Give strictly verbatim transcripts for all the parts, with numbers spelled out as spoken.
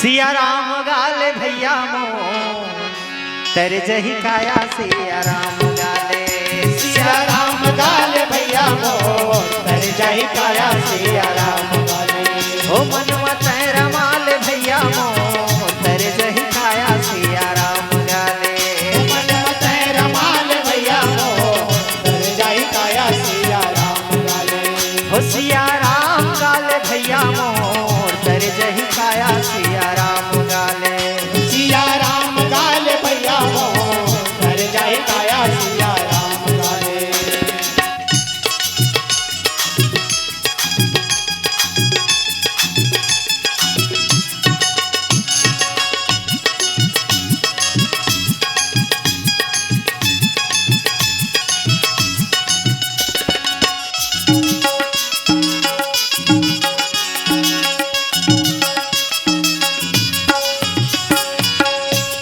सिया राम गाले भैया मोर, तर जही काया सिया राम गाले। सिया राम गाले भैया मोर, तर जही काया सिया राम गाले। ओ मनवा तैं रमाले भैया मोर, तर जही काया सिया राम गाले। ओ मनवा तैं रमाले भैया मोर, तर जही काया सिया राम गाले। हो सिया राम गाले भैया मोर, तर जही काया सिया राम गाले। सिया राम गाले भैया मोर, तर जही काया सिया राम गाले।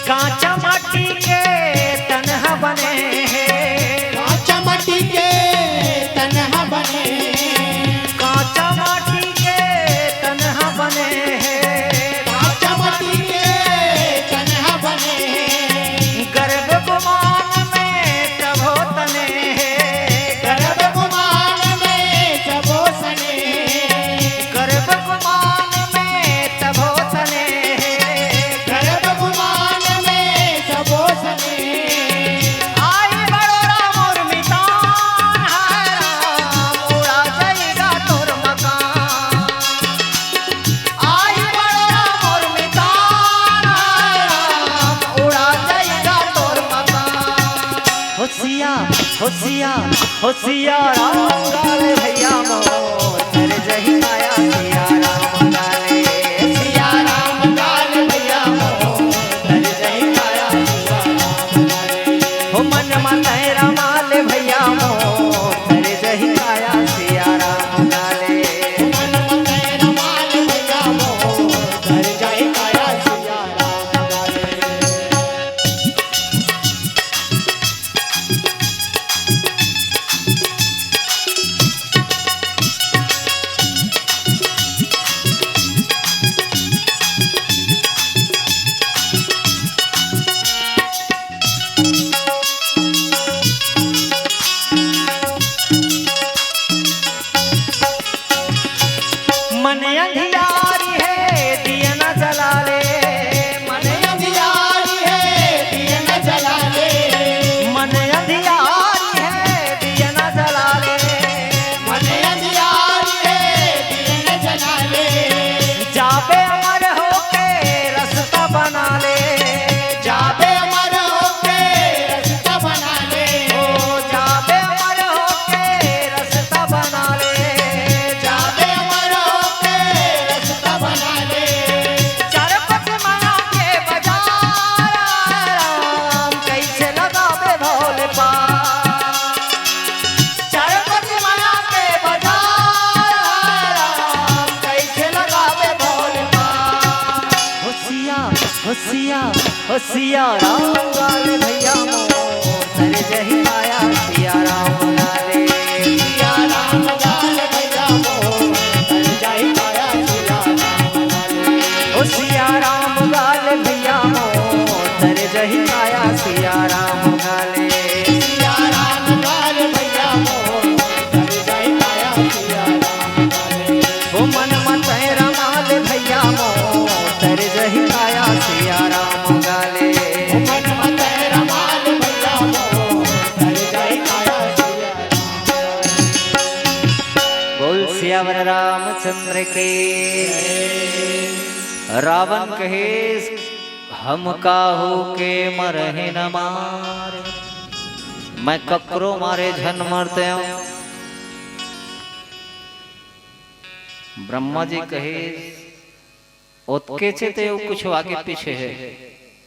कांचा माटी के तन ह बने हे। कांचा माटी के तन ह बने हे। कांचा माटी के तन ह बने हे। कांचा माटी के तन ह बने हे। गर्भ गुमान में तभो तने हे। गर्भ गुमान में तभो तने हे। गर्भ गुमान में तभो तने हे। गर्भ गुमान में तभो तने हे। आई बड़ोरा मोर मितान, हाय राम, उड़ा जाएगा तोर मकान। आई बड़ोरा मोर मितान, हाय राम, उड़ा जाएगा तोर मकान। हो सिया, हो सिया, हो सिया राम गाले भैया मोर, तर जही काया सिया राम गाले। सिया राम गाले भैया मोर, तर जही काया सिया राम गाले। हो मन मा तैं रमाले भैया मोर, तर जही काया सिया राम गाले। हो मन मा तैं रमाले भैया मोर, तर जही काया सिया राम गाले। मन अंधियारी हे, दिया न जला ले। मन अंधियारी हे, दिया न जला ले। मन अंधियारी हे, दिया न जला ले। मन अंधियारी हे, दिया न जला ले। जाबे अमर होके रस्ता बना ले। जाबे अमर होके रस्ता बना ले। ओ जाबे अमर होके रस्ता बना ले। जाबे अमर होके रस्ता बना ले। चार पग मया के बजार राम, कैसे लगाबे भोले पार। चार पग मया के बजार राम, कैसे लगाबे भोले पार। हो सिया, हो सिया, हो सिया राम गाले भैया मोर, तर जही काया सिया राम गाले। सिया राम गाले भैया मोर, तर जही काया सिया राम गाले। ओ सिया राम गाले भैया मोर, तर जही काया सिया राम गाले। सिया राम गाले भैया मोर, तर जही काया सिया राम गाले। ओ मन मा तैं रमाले भैया मोर, तर जही काया सिया राम गाले। ओ मन मा तैं रमाले भैया मोर, तर जही काया सिया राम गाले। बोल सियावर रामचंद्र के। रावण कहे, हम काहू के मरही न मार, मैं ककरो मारे झन मरतेंव। ब्रह्मा जी कहे, ओतके चे ते कुछ आगे पीछे हे,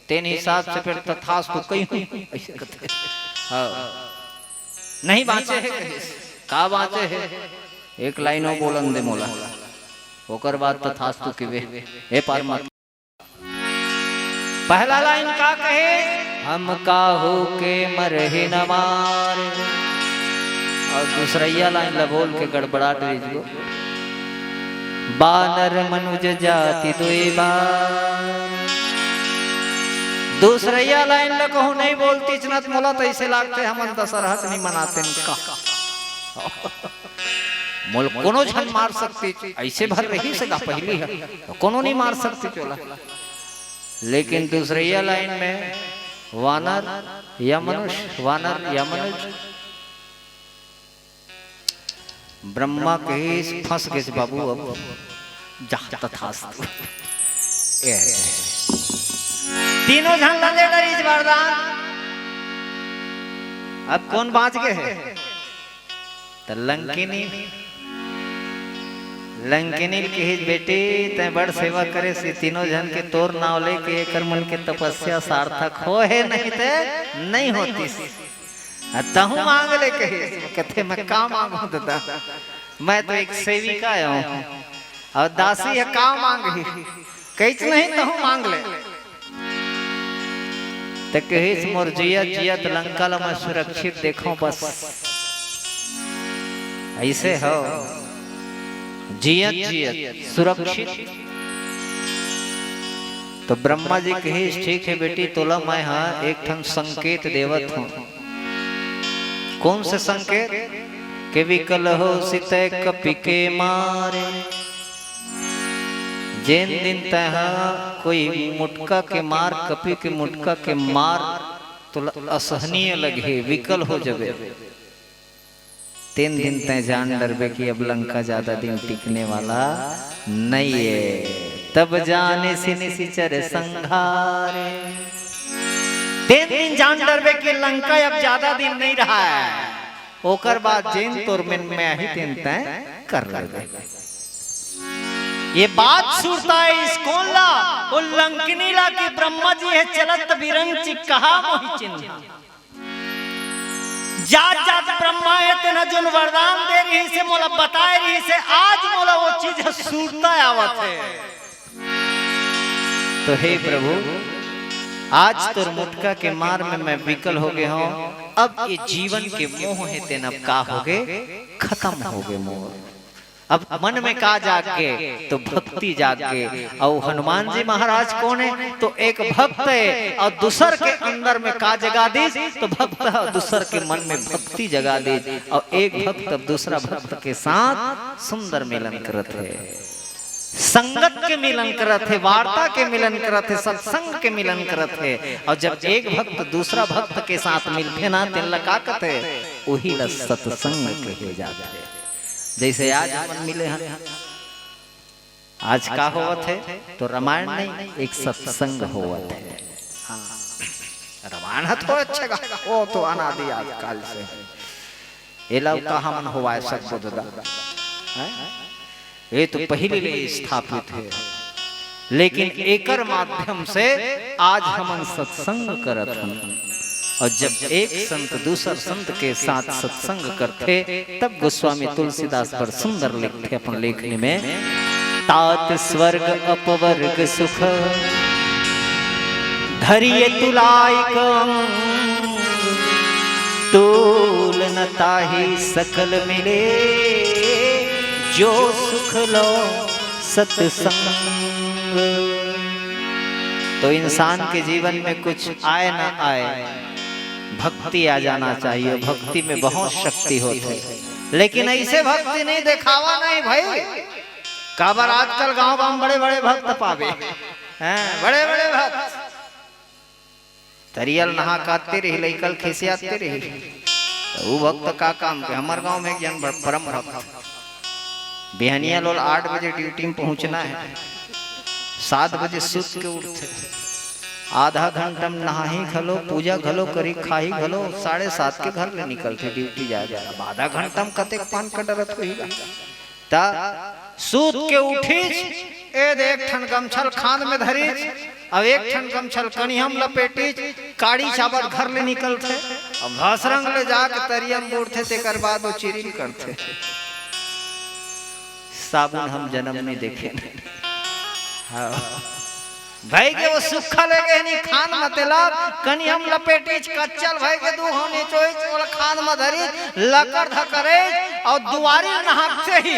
तेन हिसाब से फेर तथास्तु कही हूँ, अइसे कथे। हाँ। नहीं बाँचे हे कहिस, का बाँचे हे? एक लाइन अउ बोलन दे मोला, ओकर बाद तथास्तु किबे। हे परमात्मा, पहला लाइन का कहे? हम काहू के मरही न मार। अउ दूसरइया लाइन ला बोल के गड़बड़ा डरिस गो। बानर मनुज जाति दुई बार। दूसरइया लाइन ल कहूं नहीं बोलतिस ना त मोला तइसे लागथे हमन दसरहा नहीं मनातेन का। मोल कोनो झन मार सकतिस, अइसे भर रहिस हे गा पहिली ह, कोनो नहीं मार सकतिस ओला। लेकिन दूसरइया लाइन में वानर या मनुष्य, वानर या मनुष्य, ब्रह्मा कहिस, "फंस गेस बाबू, अब जा, तथास्तु।" ए, तीनों झन ला दे डरिस वरदान। अब कोन बांच गे हे? त लंकिनी, लंकिनी ल कहिस, "बेटी, तैं बड़ सेवा करेस, ये तीनों झन के तोर नाव लेके एकर मन के तपस्या सार्थक होहे, नहीं ते नहीं होतिस।" अ तहूं मांग ले कहिस। कथे, "मैं का मांगहूं ददा, मैं तो एक सेविका आय हूं, अउ दासी ह का मांगही, कहिस नहीं तहूं मांग ले।" त कहिस, "मोर जियत जियत लंका ल मैं सुरक्षित देखंव बस।" अइसे हो, जियत जियत सुरक्षित। तो ब्रह्मा जी कहिस, "ठीक हे बेटी, तोला मैं ह एक ठन संकेत देवत हूं।" कोन से संकेत? के विकल होसी तैं कपि के मारे। जेन दिन तैं ह कोई मुटका के मार, कपि के मुटका के मार, तोला असहनीय लगही, विकल हो जबे। तेन दिन तैं जान डरबे कि अब लंका ज्यादा दिन टिकने वाला नइये। तब जानेसी निसिचर संघारे। तेन दिन जान डरबे कि लंका अब ज्यादा दिन नहीं रहा हे। ओकर बाद जेन तोर मन में आही तेन तैं कर लेबे। ये बात सुरता आइस कोन ला, ओ लंकिनी ला कि ब्रह्मा जी हे चलत बिरंची कहा मोहि चिन्हा। जात जात ब्रह्मा हे तेन ह जोन वरदान दे रहिस हे, मोला बताए रहिस हे, आज मोला वो चीज ह सुरता आवत हे। तो हे प्रभु, आज तोर मुटका के मार में मैं विकल हो गे हंव। अब ये जीवन के मोह हे तेन अब का हो गे, खतम हो गे मोर। अब मन में का जाग गे, तो भक्ति जाग गे। अउ हनुमान जी महाराज कोन हे? तो एक भक्त हे अउ दूसर के अंदर में का जगा दिस, तो भक्त ह दूसर के मन में भक्ति जगा दिस। अउ एक भक्त अब दूसरा भक्त के साथ सुंदर मिलन करत हे, संगत के मिलन करत हे, वार्ता के मिलन करत हे, सत्संग के मिलन करत हे। अउ जब एक भक्त दूसरा भक्त के साथ मिलथे ना, तेन ला का कथे? उही ला सत्संग कहे जाथे। जइसे आज हमन मिले हन, आज का होवत हे? तो रामायण नहीं, एक सत्संग होवत हे। हां, रामायण ह तो अच्छा गा, वो तो अनादि आदि काल से हे। एला का हमन होवाय सकबो ददा? हैं? ये तो पहिली ले स्थापित हे, लेकिन एकर माध्यम से आज हमन सत्संग करत हन। अउ जब एक संत दूसर संत के साथ सत्संग करथे, तब गोस्वामी तुलसीदास बड़ सुंदर लिखथे अपन लेखनी में, "तात स्वर्ग अपवर्ग सुख धरिये तुलाइक अंग, तोल न ताहि सकल मिले, जो सुख लो सत्संग।" तो इंसान के जीवन में कुछ आए ना आए, भक्ति आ जाना चाहिए। भक्ति में बहुत शक्ति होथे, लेकिन अइसे भक्ति नहीं देखावा नहीं भाई। काबर आजकल गांव गांव बड़े बड़े भक्त पाबे, हैं, बड़े बड़े भक्त। तरिया ल नहा के आते रही, लइका ल खिसियाते रही। त ऊ भक्त का काम के, हमर गांव में एक जन बर-, परम भक्त, बिहनिया ल ओला आठ बजे ड्यूटी में पहुंचना हे, सात बजे सुत के उठथे, आधा घंटा में नहाही घलो, पूजा घलो करी, खाही घलो, साढ़े सात के घर ले निकलथे ड्यूटी जाए बर। अब आधा घंटा में कतेक पान का डरत होही गा? त सूत के उठिस, ए दे एक ठन गमछा ल खांद में धरिस, अउ एक ठन गमछा ल कनिहा म लपेटिस, काड़ी चाबत घर ले निकलथे, अउ भसरंग ले जाके तरिया म बूड़थे, तेकर बाद वो चिरिन करथे। साबुन हम जनम में देखे नहीं। हां। भई के वो सुक्खा ले गे हनी खांद म तेला, कनिहा म लपेटिस, कच्चा ल भई के दू हौनी चोइस, ओला खांद म धरिस, लकर धकरइस, अउ दुवारी नहाकथे ही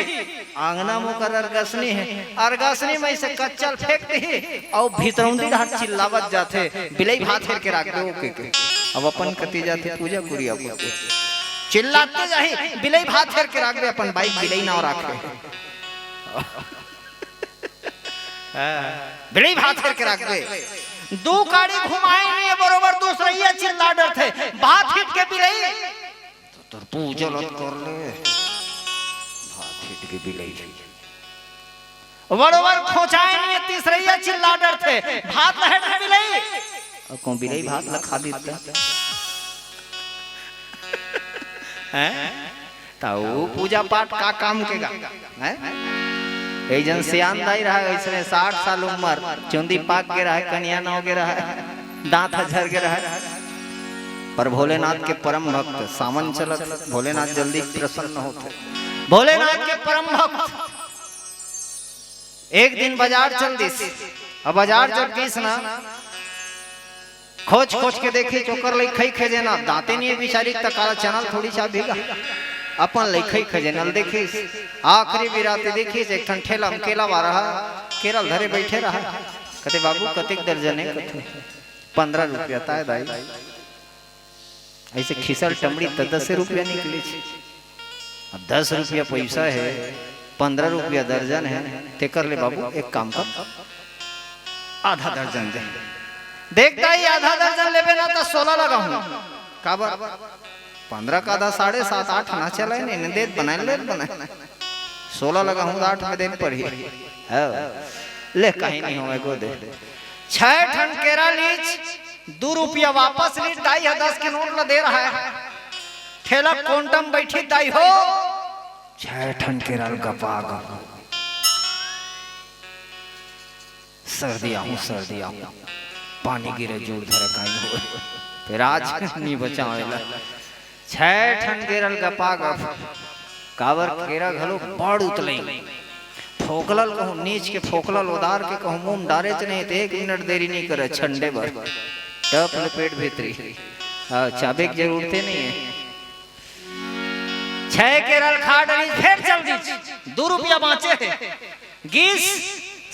आंगना म ओकर अरगसनी हे, अरगसनी म अइसे कच्चल फेंक दिही, अउ भितरौंदी डहर चिल्लावत जाथे, "बिलई भात हेर के राख दे ओके के।" अब अपन कति जाथे पूजा कुरिया को के। चिल्लाते जाही, "बिलई भात हेर के राख दे, अपन बाइक बिलई नाव राखे।" बिलई भात हेर के राख दे। दू काड़ी घुमाए नहीं हे बरोबर, दूसरइया चिल्ला डरथे, "भात हिट के बिलई।" तो तोर पूजा ल कर ले। भात हिट के बिलई। बरोबर खोंचाए नहीं हे, तीसरइया चिल्ला डरथे, "भात ल हेट रे बिलई।" अउ कहूं बिलई भात ल खा दिस त। हैं? त ओ पूजा पाठ का काम के गा? हैं? एक जन सियान दाई रहय, अइसने साठ साल उमर, चुंदी पाक गे रहय, कनिहा नव गे रहय, दांत ह झर गे रहय। पर भोलेनाथ के परम भक्त, सावन चलत, भोलेनाथ जल्दी प्रसन्न होथे। भोलेनाथ के परम भक्त एक दिन बाजार चल दिस। अब बाजार जब गिस ना, खोज खोज के देखिस, ओकर लइका खजेना, दांते नहीं हे बिचारी, त काला चना ल थोड़ी चाबही गा। अपन लइका खजेना ल देखिस, आखिरी बिराती देखिस, एक ठन ठेला म केला वाला ह, केरा ल धरे बइठे रहय। कथे, "बाबू, कतेक दर्जन हे?" कथे, "पंद्रह रुपया।" "ताय दाई, अइसे खिसल टमड़ी त दसे रुपया निकलिस। अब दस रुपया पइसा हे, पंद्रह रुपया दर्जन हे, तेकर ले बाबू एक काम कर, आधा दर्जन दे।" "देख दाई, आधा दर्जन लेबे ना त सोला लगाहूं।" "काबर?" "पंद्रह का आधा साढ़े सात, आठ ना चलय नहीं, देत बनाय, लेत बनाय। सोला लगाहूं त आठ में देन पड़ही।" "हव, ले, कहीं नहीं होवय गो, दे।" छै ठन केरा लिस, दू रुपया वापस लिस, दाई ह दस के नोट ल दे रहय। ठेला कोंटा म बइठिस दाई हो, छै ठन केरा ल गपा गप। सर्दी आहूं, सर्दी आहूं, पानी गिरे जोर धरे काई हो। फेर आज नी बचावे ला। छै ठन केरा ल गपा गप। काबर केरा घलो बड़ उतलई। फोकला ल कहूं नीच के, फोकला ल ओदार के कहूं मुंह म डारेच नहीं, त एक मिनट देरी नहीं करे छंडे बर। टप ले पेट भीतरी। हाँ, चाबे के जरूरते नहीं हे। छै केरा ल खा डरिस, फेर चल दिस। दू रुपया बांचे हे। गिस,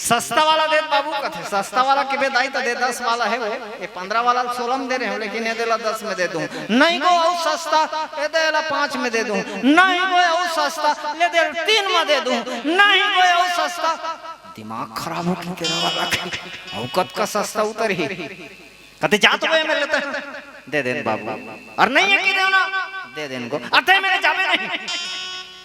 सस्ता वाला दे बाबू कथे, सस्ता वाला के बे दाई त दे, दस वाला हे वो, ये पंद्रह वाला सोलह में दे रहे हो, लेकिन ये देला दस में दे दूं। नहीं गो, अउ सस्ता, ये देला पांच में दे दूं। नहीं गो, अउ सस्ता, ले दे तीन में दे दूं। नहीं गो, अउ सस्ता। दिमाग खराब हो कि केरा वाला के, अउ कतका सस्ता उतरही। कथे, "जा तो बे, मैं लेता हूं।" "दे देन बाबू।" "अरे नहीं हे कि देना?" "दे देन गो।" "अरे ते मेरे जाबे नहीं।"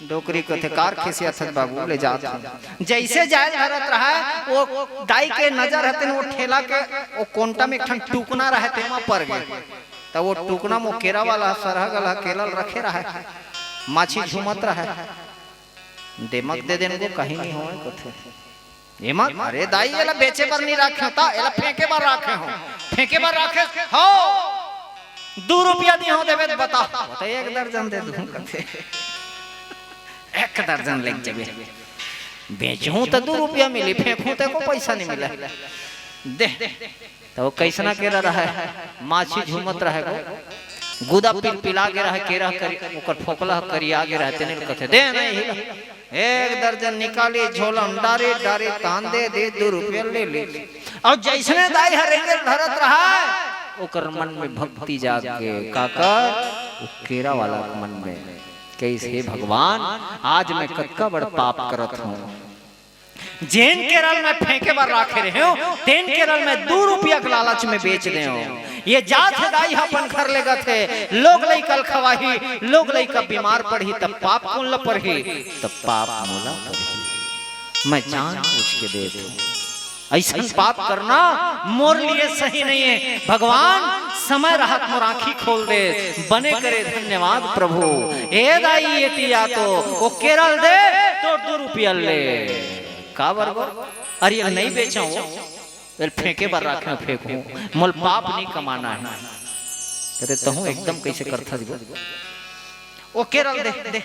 डोकरी कथे, "कार खिसियाथस बाबू, ले जात हूं।" जइसे जाय धरत रहय, वो दाई के नजर हतिन, वो ठेला के, वो कोंटा में एक ठन टुकना रहय, तेमा पर गे। त वो टुकना म केरा वाला सरहग ल केरा ल रखे रहय, माछी झूमत रहय। "देमक दे देन गो, कहीं नहीं होवय," कथे। एमा, "अरे दाई, एला बेचे बर नहीं राखे हो, त एला फेंके बर राखे हो।" "फेंके बर राखे हो?" "दू रुपया दिहूं, देबे त बता।" "बता, एक दर्जन दे दूं," कथे। "एक दर्जन लेके जाबे, बेचहूं त दू रुपया मिली, फेंकहूं त एको पैसा नहीं मिले।" दे। त वो कइसना केरा रहय, माछी झूमत रहय गो, गुदा पिलपिला गे रहय, केरा करी, ओकर फोकला ह करिया गे रहय, तेने ल कथे, "दे नहीं।" एक दर्जन निकालिस, झोला म डारिस, डारिस, तान दे दिस, दू रुपया ले लिस। अउ जइसने दाई ह रेंगे ल धरत रहय, ओकर मन में भक्ति जाग गे। काकर? वो केरा वाला के मन में। कहिस, "हे भगवान, आज मैं कतका बड़ पाप करत हूं। जेन केरा ल मैं फेंके बर राखे रहेंव, तेन केरा ल मैं दू रुपया के लालच में बेच देंव।" ये जात हे दाई ह अपन घर लेगत हे, लोग लइका ल खवाही, लोग लइका बीमार पड़ही, तब पाप कोन ल पड़ही? तब पाप मोला पड़ही। मैं जान बूझ के देत हूं। अइसन पाप करना मोर लिए सही नहीं हे। भगवान, समय रहत मोर आंखी खोल दे। बने करे धन्यवाद प्रभु। ए दाई, एती आ तो, ओ केरा ल दे, तोर दू रुपया ले। काबर गो? अरे, ये नहीं बेचंव, वो फेंके बर राखे, फेंकहूं, मोल पाप नहीं कमाना हे। कथे, "तहूं एकदम कइसे करथस गो?" ओ केरा ल दे, दे।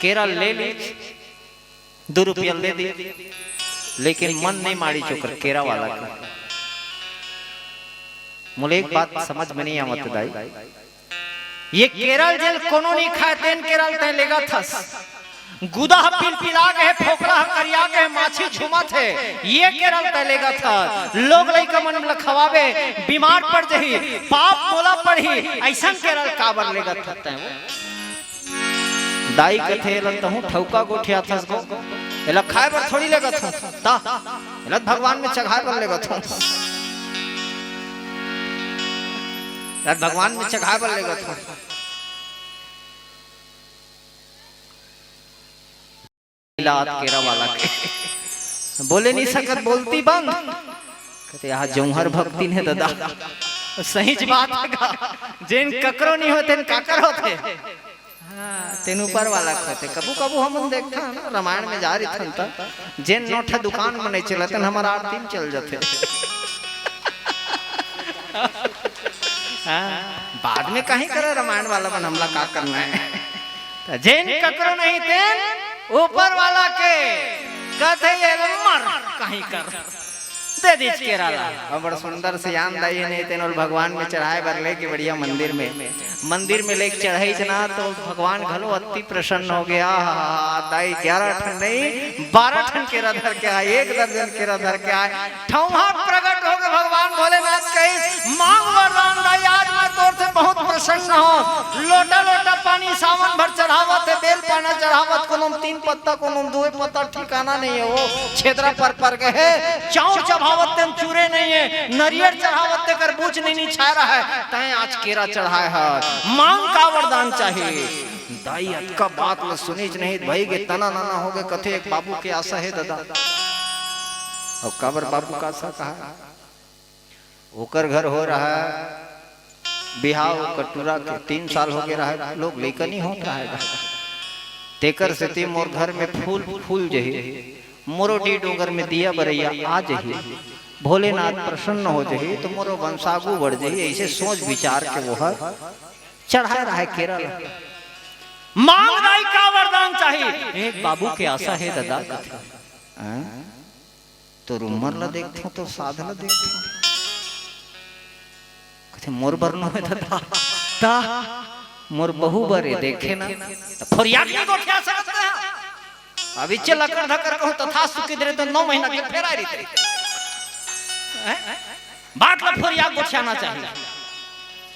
केरा ल ले लिस, दू रुपया ल दे दिस, लेकिन मन नहीं माड़िस ओकर केरा वाला के। मोला एक बात समझ में नहीं आवत दाई, ये केरा ल जेन कोनो नहीं खाय, तेन केरा ल तैं लेगत हस। गुदा ह पिलपिला गे हे, फोकला ह करिया गे हे, माछी झूमत हे, ये केरा ल तैं लेगत हस। लोग लइका मन ल खवाबे, बीमार पड़ जही, पाप मोला पड़ही, अइसन केरा ल काबर लेगत हस तैं वो? दाई कथे, "एला तहूँ ठौका गोठियाथस गो, एला खाए बर थोड़ी लेगत हस, त एला भगवान में चघाए बर लेगत हस, एला भगवान में चघाए बर लेगत हस।" लात केरा वाला के बोले नहीं सकत, बोलती बंद। कथे, "यहाँ जौहर भक्ति ने ददा।" सहीच बात हे गा, जेन ककरो नहीं होथे, तेन काकर होथे? हाँ, तेन ऊपर वाला के होथे। कभू कभू हमन देखथन ना, रामायण में जा रहिथन त जेन नौ ठा दुकान म नहीं चलत हे, हमर आरती म चल जथे। हाँ, बाद में कहीं करे रामायण वाला मन, हमला का करना हे? त जेन ककरो नहीं, तेन ऊपर वाला के कथे, "ये मर कहीं कर, दे दीच केरा ला।" अउ बड़ सुंदर सियान दाई हे, नहीं तेन ओला भगवान में चढ़ाए बर लेगे बढ़िया मंदिर में, मंदिर में लेके चढ़ाइस ना, त भगवान घलो अति प्रसन्न हो गे। आहा, दाई ग्यारह ठन नहीं, बारह ठन केरा धर के आय, एक दर्जन केरा धर के आय। ठौहा प्रगट होके भगवान भोलेनाथ कहिस, "मांग वरदान दाई, आज मैं तोर से बहुत प्रसन्न हूँ।" लोटा लोटा पानी सावन भर चढ़ावत हे, बेल पाना चढ़ावत, कोनो म तीन पत्ता, कोनो म दुए पत्ता, ठिकाना नहीं हे। वो छेदरा पर पर गे हे, चाउर चढ़ावत तेन चूरे नहीं हे, नरियर चढ़ावत तेकर बूच नहीं निछाय रहय, तैं आज केरा चढ़ाय हस। मांग, का वरदान चाही? दाई अतका बात ल सुनिस नहीं, भई गे तना नाना हो गे, कथे, "एक बाबू के आसा हे ददा।" अउ काबर बाबू के आसा कहा? ओकर घर हो रहय बिहाव, ओकर टूरा के तीन साल हो गे रहय, लोग लइका नहीं होत रहय। तेकर सेती मोर घर में फूल फूल जही, मोरो डीह डोंगर में दिया बरइया आ जही, भोलेनाथ प्रसन्न हो जही, त मोरो वंश आगू बढ़ जही, अइसे सोच विचार के वो ह चढ़ाय रहय केरा ला। मांग दाई, का वरदान चाही? एक बाबू के आसा हे ददा, कथे। हैं? तोर उमर ला देखथों, तोर साध ला देखथों। कथे, "मोर बर नोहे ददा, त मोर बहू बर ए, देखे ना।" त फोरिया के नहीं गोठिया सकत हे। अब इच्चे लकर धकर कहूँ, तथास्तु किधरे तो नौ महीना के फेरा रहिथे। हैं? बात ला फोरिया गोठियाना चाहिए।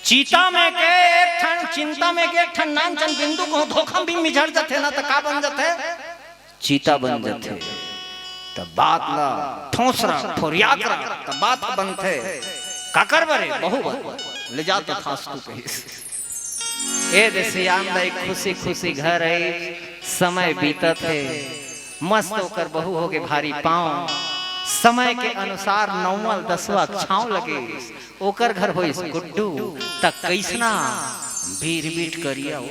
चीता में के एक ठन, चिंता में के एक ठन नानचन बिंदु कहूँ धोखा भी मिझड़ जथे ना, त का बन जथे? चीता बन जथे। त बात ला ठोसरा, फोरियाकरा, त बात बनथे। काकर बरे? बहू बर। ले जा तथास्तु कहिस। ए दे सियान दाई खुशी खुशी घर आई, समय बीतत हे। मस्त ओकर बहू होगे भारी पाँव। समय के अनुसार नौवां दसवां छाँव लगे। ओकर घर होइस गुड्डू, त कइसना बीरबीट करिया हो,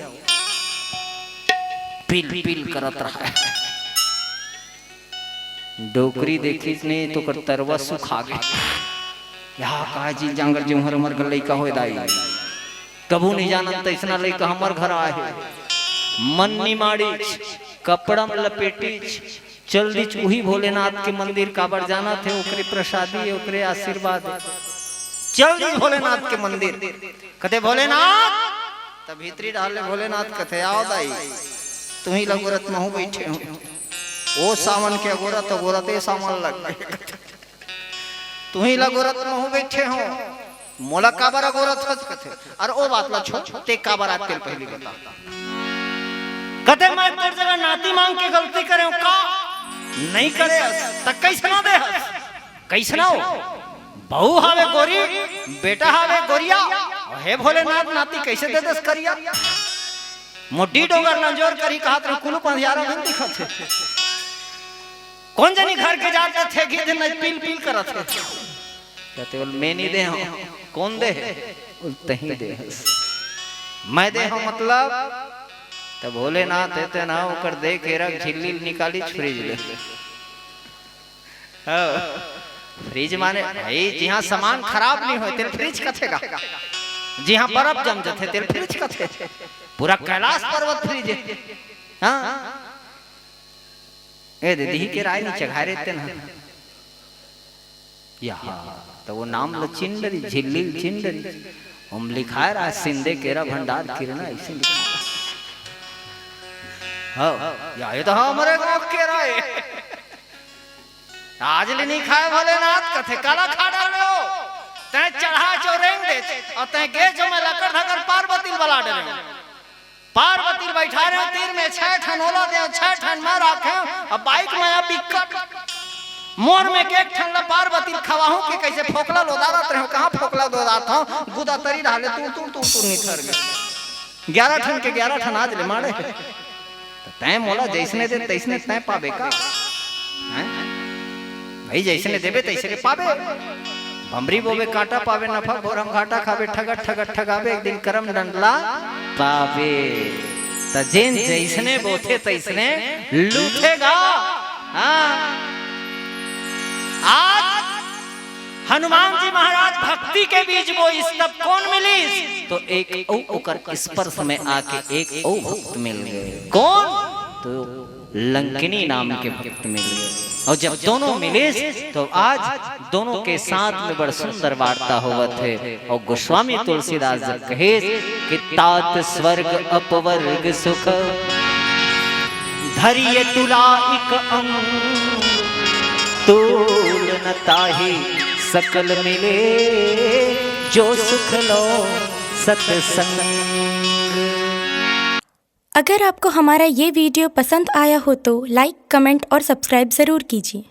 पिल पिल करत रहय। डोकरी देखिस नहीं त ओकर तरवा सुखा गे। या का जी, जांगर जौहर हमर घर लइका होय दाई। कभू नहीं जानन त अइसना लइका हमर घर आय हे। मन निमाड़िच, कपड़ा म लपेटिच, चल दीच उही भोलेनाथ के मंदिर, काबर जानत हे, ओकरे प्रसादी, ओकरे आशीर्वाद। चल दीच भोलेनाथ के मंदिर। कथे, "भोलेनाथ।" त भीतरी डाल ले भोलेनाथ कथे, "आओ दाई, तुही ल अगोरत महूँ बइठे हूँ। ओ सावन के अगोरत, अगोरत ए सावन लग गे। तुही ल अगोरत महूँ बइठे हूँ।" "मोला काबर अगोरत हस?" कथे। "अरे ओ बात ला छोड़, ते काबर आत तेला पहिली बता।" कथे, "मैं तोर जगह नाती मांग के गलती करे हूँ का?" "नहीं करे हस, त कइसना दे हस? कइसना हो? बहू हावे गोरी, बेटा हावे गोरिया, अउ हे भोलेनाथ नाती कइसे दे देस करिया?" मोर डीह डोंगर ल अंजोर करही कहत रहे, कुलुप अंधियारा में दिखत हे। कोन जनी घर के जात थे, गिद्ध नहीं पिल पिल करत हे। कथे, "बोल, मैं नहीं दे हूँ।" "कोन दे हे?" "बोल, तहीं दे हस।" "मैं दे हूँ मतलब?" त भोलेनाथ हे तेन ह ओकर दे केरा झिल्ली ल निकालिच फ्रिज ले। हाँ। फ्रिज माने भाई, जिहाँ सामान खराब नहीं होय, तेला फ्रिज कथे गा। जिहाँ बर्फ जम जथे, तेला फ्रिज कथे। पूरा कैलाश पर्वत फ्रिज हे। हाँ। ए दे, दिही केरा नहीं चघाय रहे तेन ह। यहाँ, त वो नाम ल चिन्ह डरिस, झिल्ली ल चिन्ह डरिस। ओम लिखाय रहय, शिंदे केरा भंडार किरना, अइसे लिखाय रहय। हाँ, या ये तो हाँ, हमरे गाँव के केरा हे। आज ले नहीं खाए भोलेनाथ, कथे काला खा डाले हो। तैं चढ़ा चौरेंग दे, अउ तैं गे जो मैं लकड़ धकर पार्वती ल बला डरे हो। पार्वती ल बैठा रहे हो तीर में, छह ठन ओला दे, छह ठन मैं राखे हो, अब बाइक में अब बिक्कट। मोर में के एक ठन ला पार्वती ल खवाहूं कि कइसे फोकला लोदारत रहे हो, कहाँ फोकला लोदारत हो, गुदा तरी डाले तू, तू, तू, तू निथर में। ग्यारह ठन के ग्यारह ठन आज ले माड़े। त तैं मोला जइसने दे तइसने तैं पाबे का? हैं? भाई जइसने देबे तइसने पाबे। बमरी बोबे कांटा पाबे, नफा घोर हम घाटा खाबे, ठगत ठगत ठगाबे, एक दिन करम डंडला पाबे। त जेन जइसने बोथे तइसने लूथे गा। हाँ। आज हनुमान जी महाराज भक्ति के बीज बोइस, तब कोन मिलिस? तो एक अउ ओकर स्पर्श में आके एक अउ भक्त मिल गे। कोन? तो लंकिनी नाम के भक्त मिल गे। अउ जब दोनों मिलिस, तो आज दोनों के साथ में बड़ सुंदर वार्ता होवत हे। अउ गोस्वामी तुलसीदास जब कहिस कि तात स्वर्ग अपवर्ग सुख, धरिये तुला इक अंग, तूल न ताहि सकल मिले, जो सुख लो सतसंग। अगर आपको हमारा ये वीडियो पसंद आया हो तो लाइक, कमेंट और सब्सक्राइब ज़रूर कीजिए।